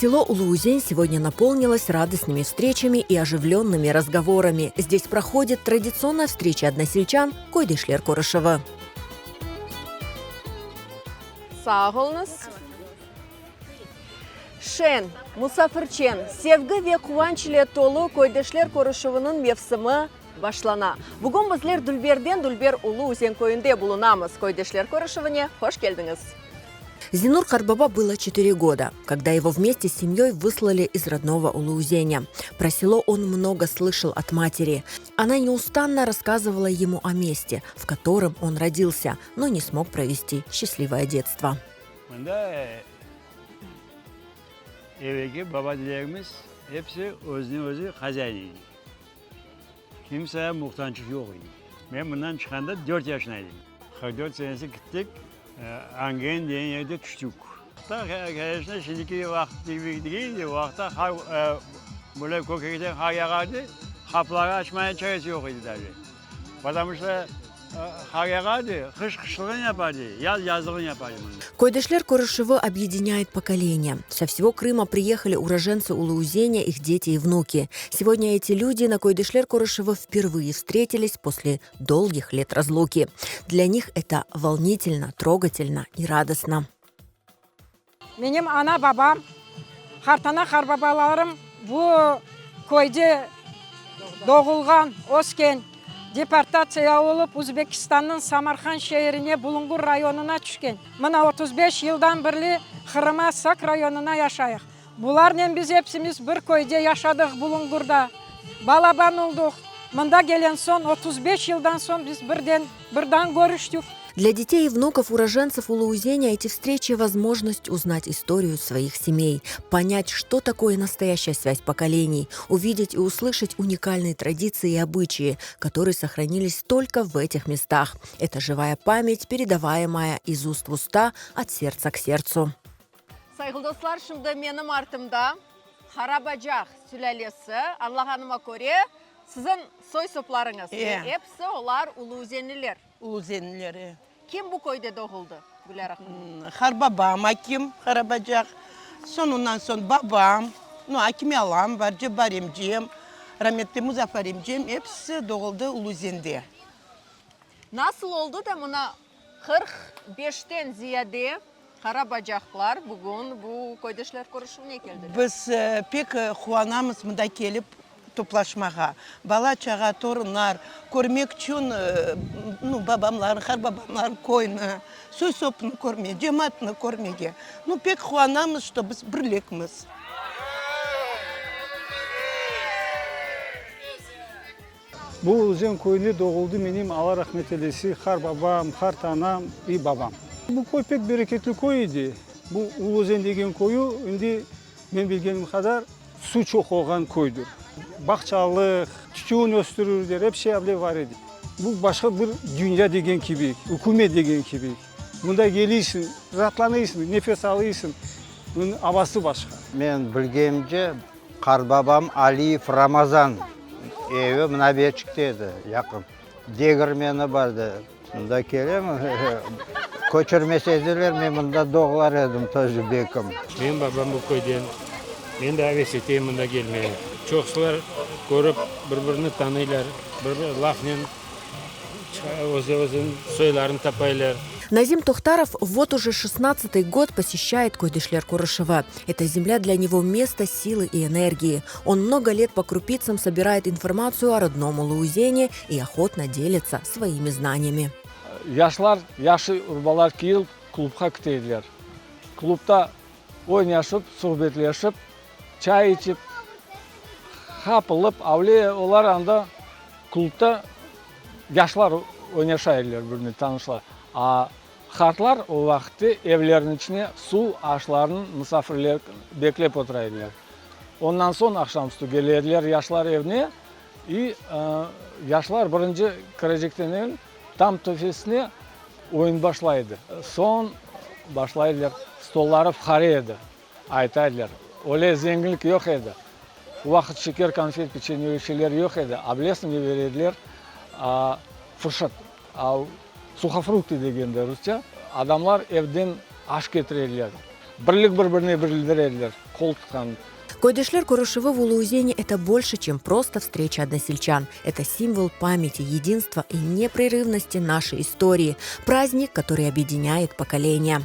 Село Улу-Узень сегодня наполнилось радостными встречами и оживленными разговорами. Здесь проходит традиционная встреча односельчан Köydeşler körüşüvi. Sağ oluñız. Şeñ, musafirçen, sevgi ve quvanç ile tolu Köydeşler körüşüviniñ mevsimi başlana. Bugün bizler dülberden dülber Ulu-Üzen köyünde bulunamız. Köydeşler körüşüvine hoş keldiñiz! Зинур Qartbaba было четыре года, когда его вместе с семьей выслали из родного Улу-Узеня. Про село он много слышал от матери. Она неустанно рассказывала ему о месте, в котором он родился, но не смог провести счастливое детство. Mında evelki baba-dedelerimiz episi özüne-özü hozâin edi. Kimsege muhtaçlıq yoq edi. Men mından çıqqanda dört yaşında edim. 44 senesi gittik, Angen degen yerde tüştük. Конечно, şimdiki vaqıt kibi degil edi, o vaqıtta qar, böyle kökekten qar yağardı, qapıları açmaya çaresi yoq edi daje. Потому что qar yağardı, qış qışlığını yapardı, yaz yazlığını yapardı mında. Köydeşler körüşüvi объединяет поколения. Со всего Крыма приехали уроженцы Улу-Узеня, их дети и внуки. Сегодня эти люди на Köydeşler körüşüvi впервые встретились после долгих лет разлуки. Для них это волнительно, трогательно и радостно. Menim ana-babam, qartana-qartbabalarım bu köyde doğulğan, ösken, deportatsiya olıp Uzbekistannıñ Samarqand şeerine, Bulunğur rayonına tüşken. Mına 35 yıldan berli Qırıma, Saq rayonına yaşayıq. Bularnen biz epsimiz bir köyde yaşadıq, Bulunğurda. Balaban olduq. Mında gelen soñ, 35 yıldan soñ biz birden, birdan körüştük. Для детей и внуков уроженцев Улу-Узеня эти встречи – возможность узнать историю своих семей, понять, что такое настоящая связь поколений, увидеть и услышать уникальные традиции и обычаи, которые сохранились только в этих местах. Это живая память, передаваемая из уст в уста, от сердца к сердцу. Sayğılı dostlar, şimdi menim artımda Qarabacaq sülâlesi, añlağanıma köre, siziñ soy-soplarıñız. Ve episi olar uluözenliler. Uluözenliler, e. Kim bu köyde doğuldı, Gülâra hanım? Qarbabam Akim Qarabacaq, soñ ondan soñ babam, nu, Akim alam bar, Cebbar emcem, rametli Muzaffar emcem, episi doğuldı Uluözende. Nasıl oldı da mına 45-ten ziyade Qarabacaqlar bugün bu köydeşler körüşüvine keldiler. Biz pek quvanamız mında kelip toplaşmağa. Bala-çağa, torunlar körmek içün, nu, babamların, qarbabamların köyni, soy-sopnı körmege, cemaatnı körmege. Nu, pek quvanamız, şto biz birlikmiz. Bu Özen köyünde doğuldı menim Alla rahmet eylesi qarbabam, qartanam i babam. Bu köy pek bereketli köy edi. Bu Ulu Özen degen köyü indi men bilgenim qadar suv çoq olğan köydür. Bağçalıq, tütün östürirler, ep şey able var edi. Bu başqa bir dünya degen kibi, ükümet degen kibi. Mında keliysiñ, raatlanıysıñ, nefes alıysıñ, bunıñ avası başqa. Men bilgenimce, Qarbabam Aliyev Ramazan evi mına beçikte edi, yaqın. Degirmeni bar edi. Mında kelem, köçürmese ediler, men mında doğlar edim toje bekim. Menim babam bu köyden. Men de aves eteyim mında kelmege. Çoqsular körip, bir-birini tanıylar, bir-bir lafnen öz-özüniñ soylarını tapaylar. Назим Тохтаров вот уже шестнадцатый год посещает Köydeşler körüşüvi. Эта земля для него место силы и энергии. Он много лет по крупицам собирает информацию о родном Улу-Узене и охотно делится своими знаниями. Yaşlar yahşı urbalar kiyip klubqa kite ediler. Klubta oynaşıp, suhbetleşip, çay içip, hapılıp, avle olar anda klubta yaşlar oynaşa ediler bir-birine tanışlar. A qartlar o vaqıtte evleriniñ içine suv aşlarnıñ musafirler beklep otura ediler. Ondan soñ aqşam üstü kele ediler yaşlar evine i yaşlar birinci kirecekten evel tam töpesine oyun başlay edi. Soñ başlay ediler, stolları fuqare edi. Ayta ediler, öyle zenginlik yoq edi. O vaqıt şeker, konfet, peçenye öyle şeyler yoq edi. A bilesiñ ne bere ediler? Fırşıt, suhofrukti degende rusça. Adamlar evden aş ketire ediler. Birlik bir-birine bildire ediler, qol tutqan. Köydeşler körüşüvi в Улу-Узене – это больше, чем просто встреча односельчан. Это символ памяти, единства и непрерывности нашей истории. Праздник, который объединяет поколения.